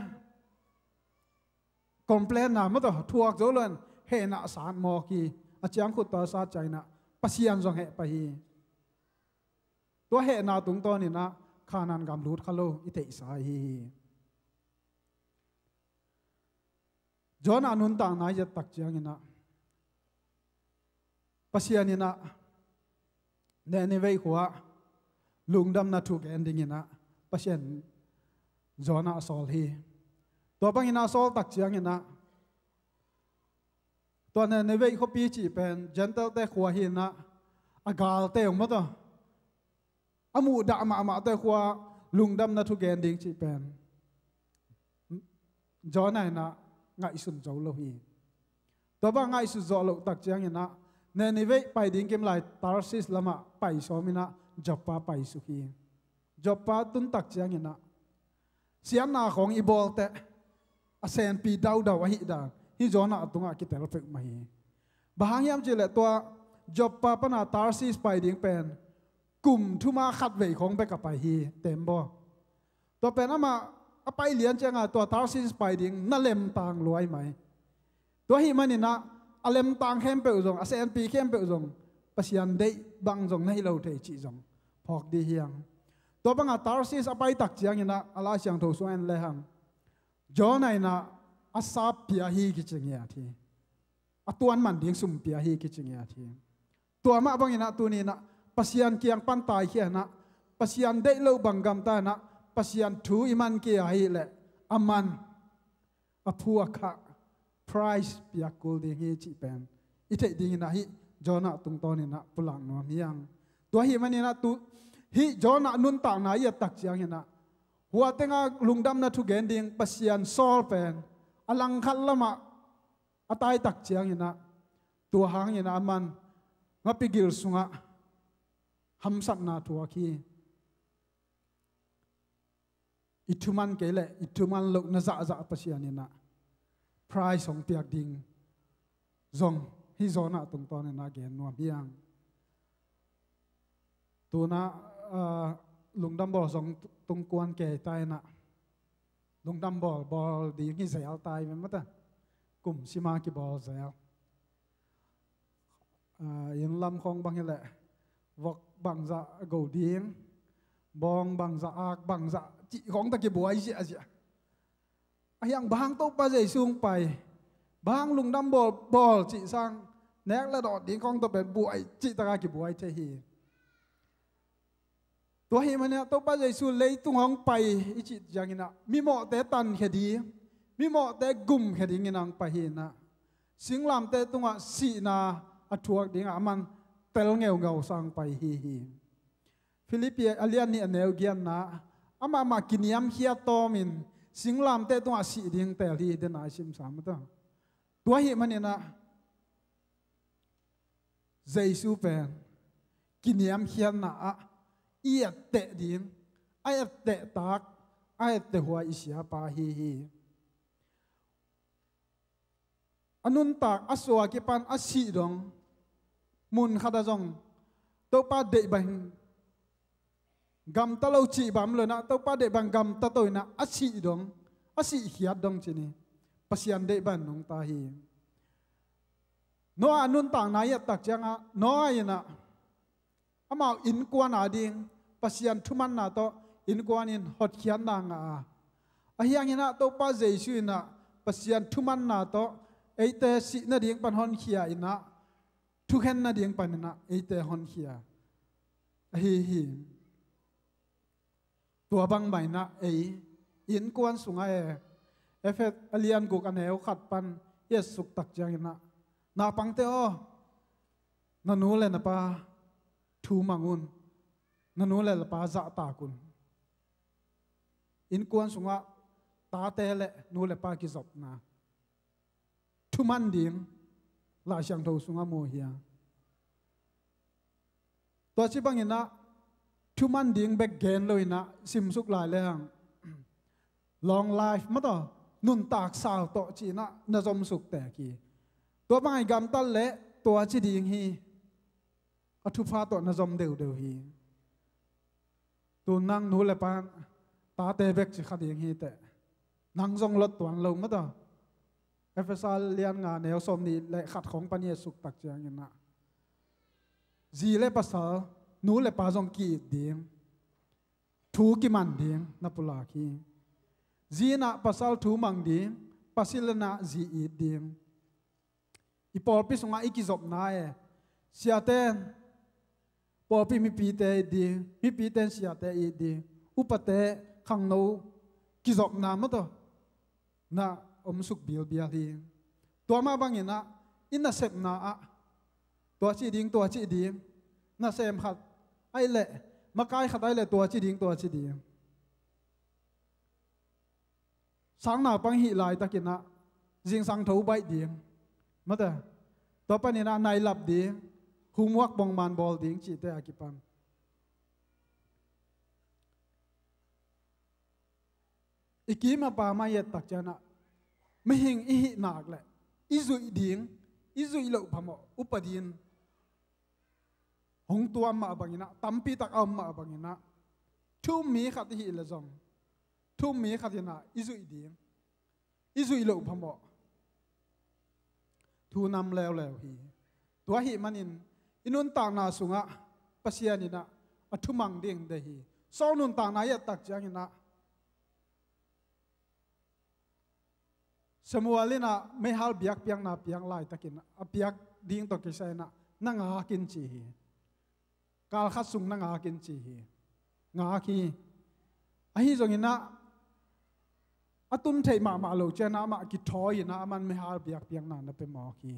complain na maw tawh, thuak zo lo in hehna a sat mawk hi. A ciangkhut tawh a sat ciangin ah Pasian zong heh pah hi. Tua hehna tungtawnin ah Kanaan gam lut kha lo i theihsa ahi hi. Jonah nuntakna i et tak ciangin ah Pasian in ah Nineveh khua-ah lungdamna thu gen dingin ah Pasian Jonah a sawl hi. Tua bangin ah a sawl tak ciangin ah tua Nineveh khuapi cih pen Gentile-te khua hi in ah, a galte uh maw tawh, a muhdah mahmahte khua lungdamna thu gen ding cih pen Jonah in ah ngaihsun zo lo hi. Tua bang ngaihsun zawh loh tak ciangin ah Nineveh pai ding kim lai Tarsis lamah pai sawm in ah Joppa pai suk hi. Joppa tun tak ciangin ah siatna khawng i bawl teh a senpi daudau ahih dan hih Jonah tungah kitel peuhmah hi. Bang hang hiam cih leh tua Joppa pana Tarsis pai ding pen kum thuma khatvei khawng bek a pai hi, tembaw. Tua pen amah a pai lian ciangah tua Tarsis pai ding na lemtang luai mai. Tua ahih manin ah a lemtang khempeuh zong, a senpi khempeuh zong Pasian deih bang zong na hi lo thei cih zong phawk dih hi hang. Tua bangah Tarsis a pai tak ciangin ah a Lai Siangtho sungah en lehang Jonah in ah a sap pia hi kici ngiat hi. A tuan man ding sum pia hi kici ngiat hi. Tua mah bangin ah tuni in ah Pasian kiang pan taikhia in ah, Pasian deih loh bang gamta in ah, Pasian thu i man kei ahih leh a man, a phu a khah, price piak kul ding hi cih pen i theih dingin ah hih Jonah tungtawnin ah pulak nuam hi hang. Tua ahih manin ah tu hih Jonah nuntakna i et tak ciangin ah hua tengah lungdamna thu gen ding Pasian sawl pen a langkhat lamah a tai tak ciangin ah, tua hangin ah a man ngapi gil sungah hamsatna thuak hi. I thuman kei leh i thuman lohna zahzah Pasian in ah price hong piak ding zong hih Jonah tungtawnin ah gen nuam hi hang. Tuna, ah, lungdam bawl zong tung kuan kei ta in ah, lungdam bawl bawl ding hi zel ta hi ve mata. Kum sima kibawl zel. Ah, inn lam khawng bang hi leh vok bangzah go ding, bawng bangzah, ak bangzah cih khawng ta kibuai ziahziah. Ahi hang bang hang Topa Jesu hong pai, bang hang lungdam bawl bawl cih sang, nek le dawt ding khawng tawh pen buai cih taka kibuai thei hi. Tua ahih manin ah Topa Jesu leitung hong pai i cih ciangin ah mimawhte tankhia ding, mimawhte gumkhia dingin ah hong pai hi in ah, singlamteh tungah sihna a thuak dingah a man tel ngeungeu sang pai hi hi. Filipi a lian nih a neu giatna, amah mah kiniamkhiat tawmin singlamteh tungah sih ding teel hi, den a i simsa mata. Tua ahih manin ah Jesu pen kiniamkhiatna ah i etteh ding, a etteh tak, a etteh huai i siapa hi hi. A nuntak a suak kipan a sih dong, mun khat ah zong Topa deih bang gamta lo cih bang lo in ah, Topa deih bang gamta to in ah a sih dong, a sihkhiat dong ci ni. Pasian deih bang nungta hi. Noah nuntakna i et tak ciangah Noah in ah amau innkuan ading Pasian thumanna tawh innkuan in hotkhiatna ngah a, ahi hangin ah Topa Jesu in ah Pasian thumanna tawh eite sih nading pan honkhia in ah, thukhen nading panin ah eite honkhia ahi hi. Tua bangmah in ah ei innkuan sungah e, Efesa a lian guk a neu khat pan i et suk tak ciangin ah Naupangte aw, na nu le na pa thu mang un, na nu le na pa zahtak un. Innkuan sungah tate le nu le pa kizopna thuman ding Lai Siangtho sungah mu hi a. Tua ci banginah thuman ding bek gen loinah simsuk lai le hang long life mataw, nuntak sau tawh cinah na zomsuk tek hi. Tua bangin gamtat leh tua ci ding hi. A thupha tawh na zom deudeu hi. Tu nang nu le pa tate bek ci kha ding hi teh. Nang zong lot tuan lo mataw. Efesa lian nga neu sawm nih le khat khong pan i et suk tak cianginah zi le pasal, nu le pa zong ki-it ding, thu kiman ding na pulak hi. Zi inah pasal thu mang ding, pasal inah zi it ding. I pawlpi sungah i kizopna e, siaten pawlpi mipite it ding, mipiten siate it ding, upate khangno kizopna mataw na omsuk bilbial hi. Tua mah banginah i nasepna ah tua cih ding, tua cih ding, nasem khat ahih leh, makai khat ahih leh tua cih ding, tua cih ding. Sang naupang hih laitakinah zingsang tho baih ding mate, tua paninah nailap ding, homework bongman bawl ding cihte a kipan i kim a pa mah i et tak cianah mihing i hih nak leh i zuih ding, i zuih loh phamawh upa din hong tuam mah banginah, tampi tak a om mah banginah, thu-um mi khat i hih leh zong thu-um mi khat inah i zuih ding, i zuih loh phamawh thu nam leuleu hi. Tua ahih manin i nuntakna sungah Pasian inah a thumang ding deih hi. Saul nuntakna i et tak cianginah Samuel inah meihal biakpiakna piak laitakin a piak ding tawh kisai inah na ngak in ci hi. Kal khat sung na ngak in ci hi. Ngak hi. Ahi zonginah a tun theih mahmah lo cianah amah kithawi inah aman meihal biakpiakna na pia mawk hi.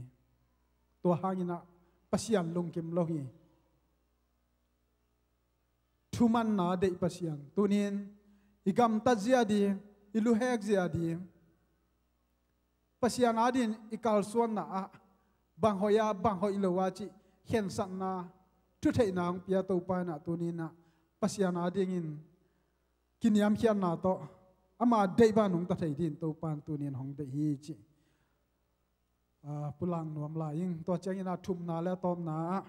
Tua hanginah Pasian lungkim lo hi. Thumanna deih Pasian tunin i gamtat zia ding, i luhek zia ding, Pasian adingin i kalsuanna ah bang hoih a, bang hoih lo a cih khensatna, thutheihna hong pia Topa inah tuninah Pasian adingin kiniamkhiatna tawh ama deih ban hong ta thei dingin Topa in tunin hong deih hi cih ah, pulak nuam lai ing. Tua ciangin a thumna le a tawpna ah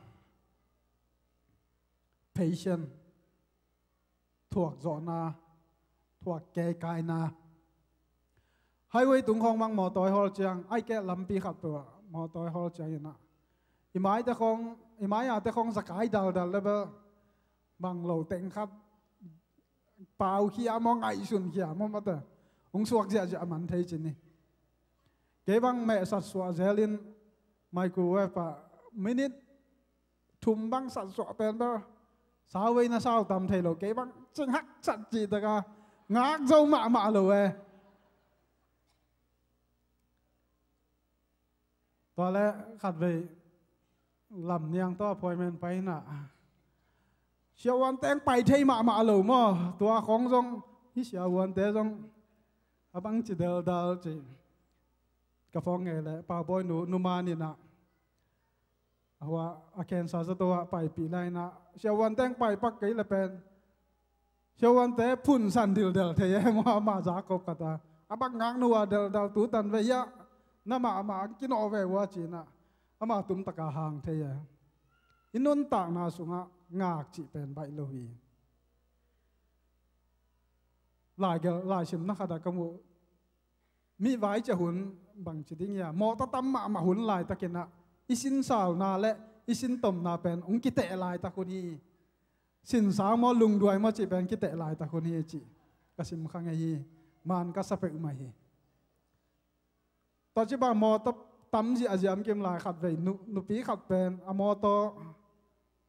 patient, thuakzawhna, thuak keikaina. Highway tung khawng bang mawtaw i hawl ciang, ai keh lampi khat peuh ah mawtaw i hawl cianginah i maite khawng, i mai-ate khawng zakai daldal le bel bang lo teng khat pau khia maw, ngaihsun khia maw, mate hong suak ziahziah man thei ci ni. Kei bang meh satsuah zelin microwave ah minute thum bang satsuah pen bel sau vei na sau tam thei lo. Kei bang cing hak sat cih taka ngak zo mahmah lo e. Tua le khatvei lam niang tawh appointment pai inah siavuante pai thei mahmah lo maw. Tua khawng zong hi siavuante zong a bang ci deldal ci. Ka phawk ngei le Paubawi nu, nu man inah a hua a cancer zato ah paipih lai inah siavuante pai pak kei le pen siavuante phunsan dildel thei e maw, amah zakop khat a, a bak ngak nu a deldal tutan ve hiah na mahmah ang kinawh ve ua cinah ama tumtaka hang thei e. I nuntakna sungah ngak cih pen baih lo hi. Laigelh, laisimna khat ah ka muh mi vai cia hun bangci ding ia mawtaw tam mahmah hun laitakinah i sinsalna le i sintomna pen hong kiteh laitak hun hi. Sinsau maw, lungduai maw cih pen kiteh laitak hun hi cih ka sim kha ngei hi. Man ka sa peuhmah hi. Tua ci bang mawtaw tam ziahziah om kim lai khatvei nu, nupi khat pen a mawtaw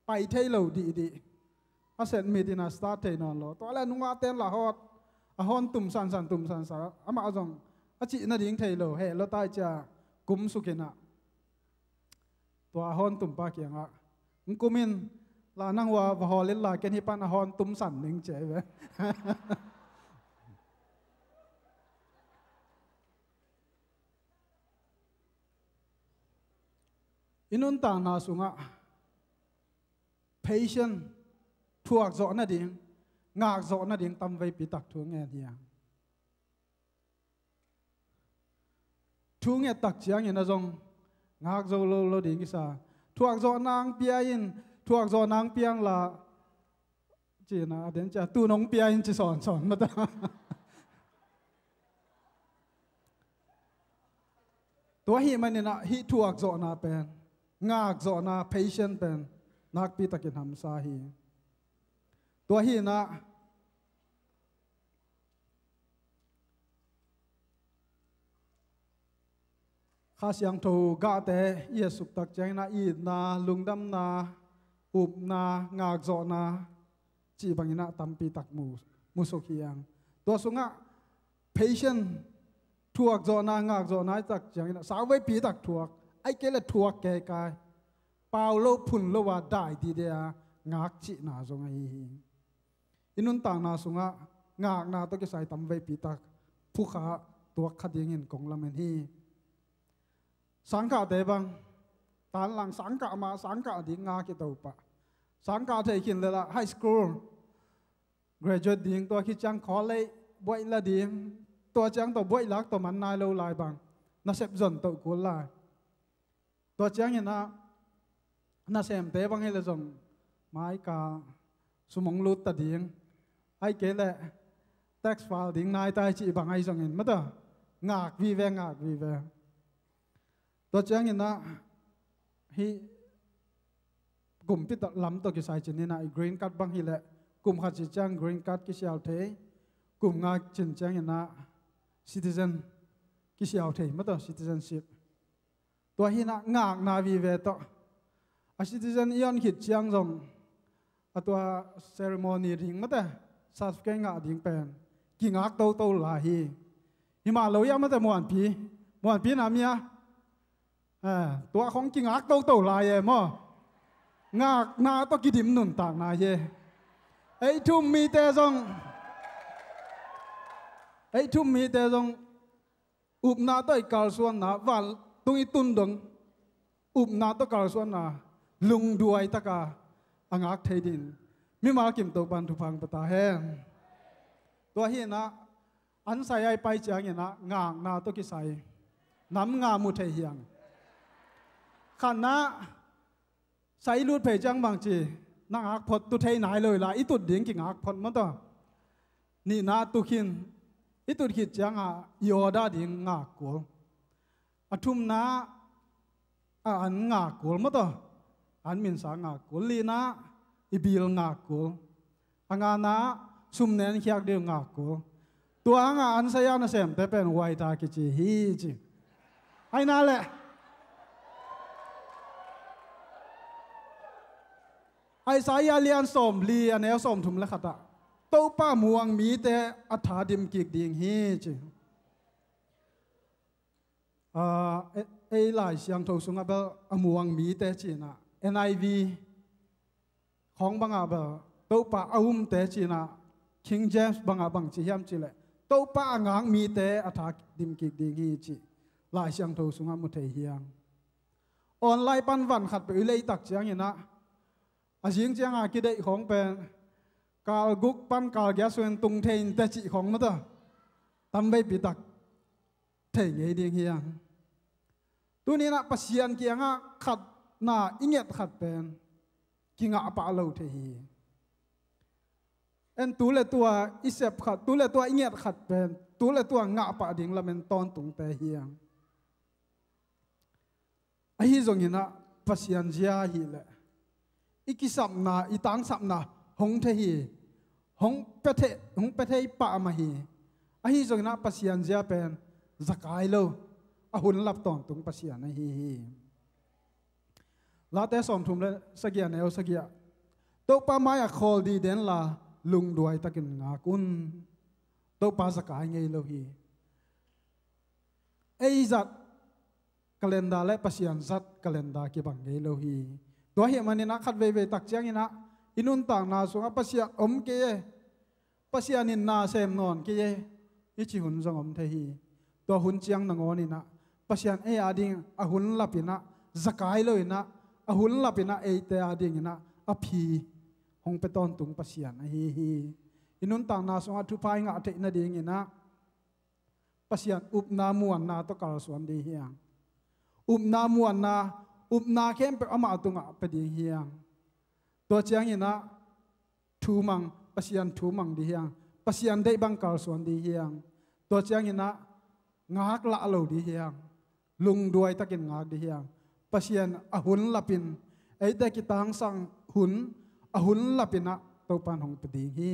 pai thei lo dihdih. A set mit inah start thei nawn lo. Tua le nungah ten la hawt a hawn tumsansan tumsansan amah zong a cih nading thei lo, heh lo tai cia kum sukinah Tua a hawn tumpa kiangah, "Hong kum in la, nang hua va hawl in la, ken hih pan a hawn tum san ning," ci hi ve. I nuntakna sungah patient, thuakzawh nading, ngakzawh nading tamveipi tak thu ngen hi a. Thu nget tak ciangin a zong ngak zo lo lo ding kisa. Thuakzawh nang pia in, thuakzawh nang piang la, ci-in a den cia, tu nong pia in ci sawnsawn mata. Tua ahih manin ah hih thuakzawhna pen, ngakzawhna, patient pen nakpi takin hamsa hi. Tua hi-in ah Kha Siangtho gahte i hetsuk tak ciangin ah itna, lungdamna, upna, ngakzawhna cih bangin ah tampi tak mu, musuk hi hang. Tua sungah patient, thuakzawhna, ngakzawhna i tak ciangin ah sauveipi tak thuak, ahih kei leh thuak keikai, pau lo phun lo a dai dide a ngak cihna zong ahi hi. I nuntakna sungah ngakna tawh kisai tamveipi tak phukha tuak kha dingin kong lamen hi. Sangkahte bang, tanlang sangkah mah, sangkah ding ngak hi, Topa. Sangkah thei khin leh lah high school graduate ding, tua khit ciang college buaih la ding, tua ciang tawh buaih lak tawh man nai lo lai bang, nasep zon toh kul lai. Tua ciangin ah nasemte bang hi leh zong mai ka sum hong lut ta ding, ahih kei leh tax file ding nai ta hi cih bang ahi zongin mata, ngak vive, ngak vive. Tua ciangin ah hih kumpi lam tawh kisai cih ni-in ah i green card bang hi leh kum khat cih ciang green card kisial thei, kum nga cih ciangin ah citizen kisial thei mata, citizenship. Tua hi-in ah ngakna vive tawh a citizen i hon khit ciang zong a tua ceremony ding mate, certificate ngah ding pen kingak toto lai hi. Himah lo hiam mate, Muanpi, Muanpi na mia, eh, tua khong kingak toto lai e maw. Ngakna tawh kidim nuntakna hi. Ei thum mite zong, ei thum mite zong upna tawh i kalsuanna, vantung i tun dong upna tawh kalsuanna lungduai taka a ngak thei dingin mimal kim Topa'n thupha hong pia ta hen. Tua hi-in ah an sai a i pai ciangin ah ngakna tawh kisai nam nga mu thei hi hang. Khatna, sai i lut phei ciang bangci na ngak phot, tu thei nai lo hi la, i tut ding kingak phot mata. Nihna, tu khin, i tut khit ciangah i order ding ngak kul. A thumna, a an ngak kul mata, an minsa ngak kul. Lina, i bill ngak kul. A ngana, sum nen khiak ding ngak kul. Tua hangah an sai a nasemte pen huaita kici hi ci. Ahi na leh Isaiah lian sawmli, a neu sawmthum le khat ah Topa muang mite a tha dim kik ding hi ci. Ah, e-, ei Lai Siangtho sungah bel a muang mite ci-in ah, N I V khawng bangah bel Topa a umte ci-in ah, King James bangah bangci hiam cih leh Topa a ngak mite a tha dim kik ding hi cih Lai Siangtho sungah mu thei hi hang. Online pan van khat peuh i lei tak ciangin ah, a zing ciangah kideih khawng pen kal guk pan kal giat sungin tung thei inteh cih khawng mata, tamveipi tak thei ngei ding hi hang. Tuni-in ah Pasian kiangah khatna i nget khat pen kingah pah lo thei hi. En, tu le tua i sep khat, tu le tua i nget khat pen tu le tua ngah pah ding lamen tawntungte hi hang. Ahi zongin ah Pasian zia ahih leh i kisapna, i tangsapna hong thei hi. Hong pia thei, hong pia thei pah mah hi. Ahi zongin ah Pasian zia pen za kai lo, a hun lap tawntung Pasian ahi hi. Late sawmthum le sagih, a neu sagih ah, Topa mai-ah khawl dih den la, lungduai takin ngak un. Topa za kai ngei lo hi. Ei zat calendar le Pasian zat calendar kibang ngei lo hi. Tua ahih manin ah khat veivei tak ciangin ah i nuntakna sungah Pasian om kei e, Pasian in na sem nawn kei e, i cih hun zong om thei hi. Tua hun ciang nangawnin ah Pasian ei ading a hun lapin ah, zakai loin ah, a hun lapin ah eite adingin ah a phi hong pia tawntung Pasian ahi hi. I nuntakna sungah thupha i ngah theih nadingin ah Pasian upna muanna tawh kalsuan ding hi hang. Upna muanna, upna khempeuh amah tungah pia ding hi hang. Tua ciangin ah thu mang, Pasian thu mang ding hi hang. Pasian deih bang kalsuan ding hi hang. Tua ciangin ah ngaklah lo ding hi hang. Lungduai takin ngak ding hi hang. Pasian a hun lapin, eite kitangsang hun, a hun lapin ah Topan hong pia ding hi.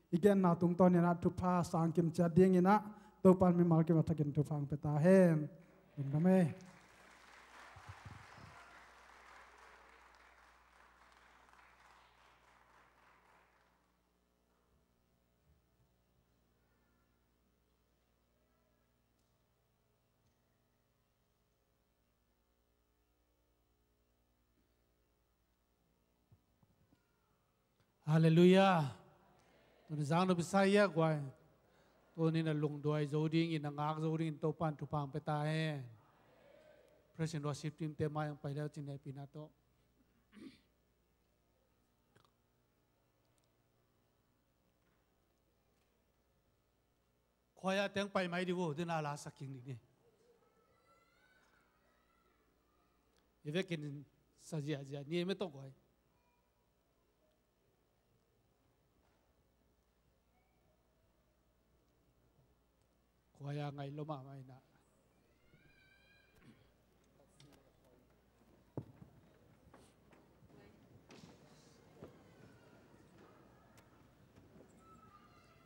I genna tungtawnin ah thupha sangkim ciat dingin ah Topan mimal kim a thakin thupha hong pia ta hen. Lungdam e. Halleluiah. Tuni zang nop i sa hiak guai. Tuni na lungduai zo dingin, na ngak zo dingin Topan thupha hong pia ta hen. Praise and worship team te mai hong pai leu cin hehpihna tawh. Khua ah teng pai mai di vo, tuna la sak king ding ni. I vekin sa ziahziah ni, me tawh guai. Khua ah ngai lo mahmah in ah.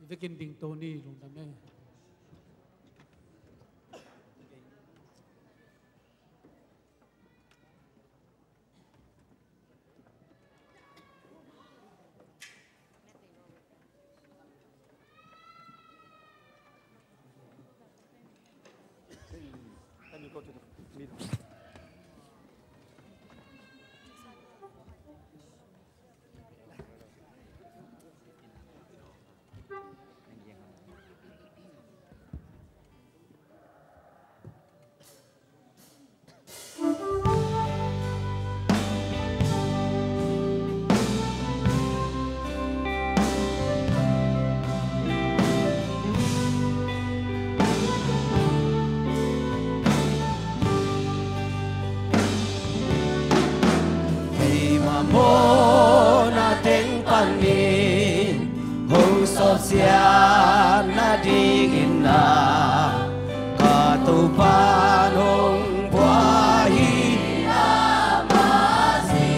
I vekin ding to ni, lungdam e. Can you go to the middle? Keima mawhna teng panin hong sawpsiat nadingin ah, ka Topa nong pua hi a masi.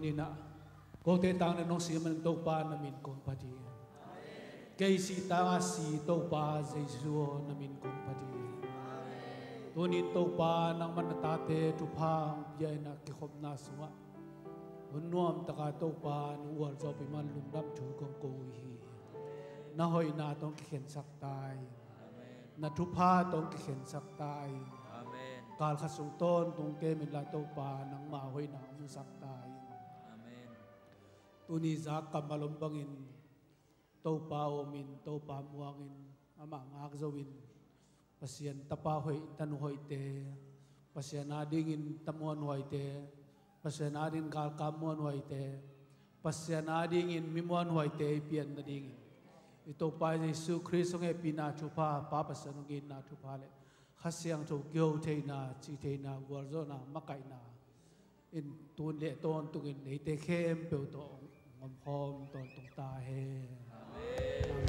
Inah kote tang na nong si man Topa na min kong phat hi. Kei si tang a si Topa Jesu aw na min kong phat hi. Tunin Topa nangman na tate thupha hong pia inah kikhopna sungah hun nuam taka Topa nong gualzawhpih man lungdam thu kong ko uh hi. Na hoihna tawh kikhensak ta in. Na thupha tawh kikhensak ta in. Kal khat sung tawntung kem inla Topa nangma hoihna hong musak ta in. Tuni zak kammal om bangin Topa omin, Topa muangin, amah ngak zo in, Pasian tapa hoih, tanu hoihte, Pasian adingin tamuanhuaite, Pasian adingin galkap muanhuaite, Pasian adingin mi muanhuaite i pian nadingin i Topa Jesu Khrist hong hehpihna thupha, Pa Pasian hong itna thupha le Kha Siangtho kiho theihna, ci theihna, gualzawhna, makaihna in tun le tawntungin eite khempeuh tawh hong omkhawm tawntung ta hen. Amen.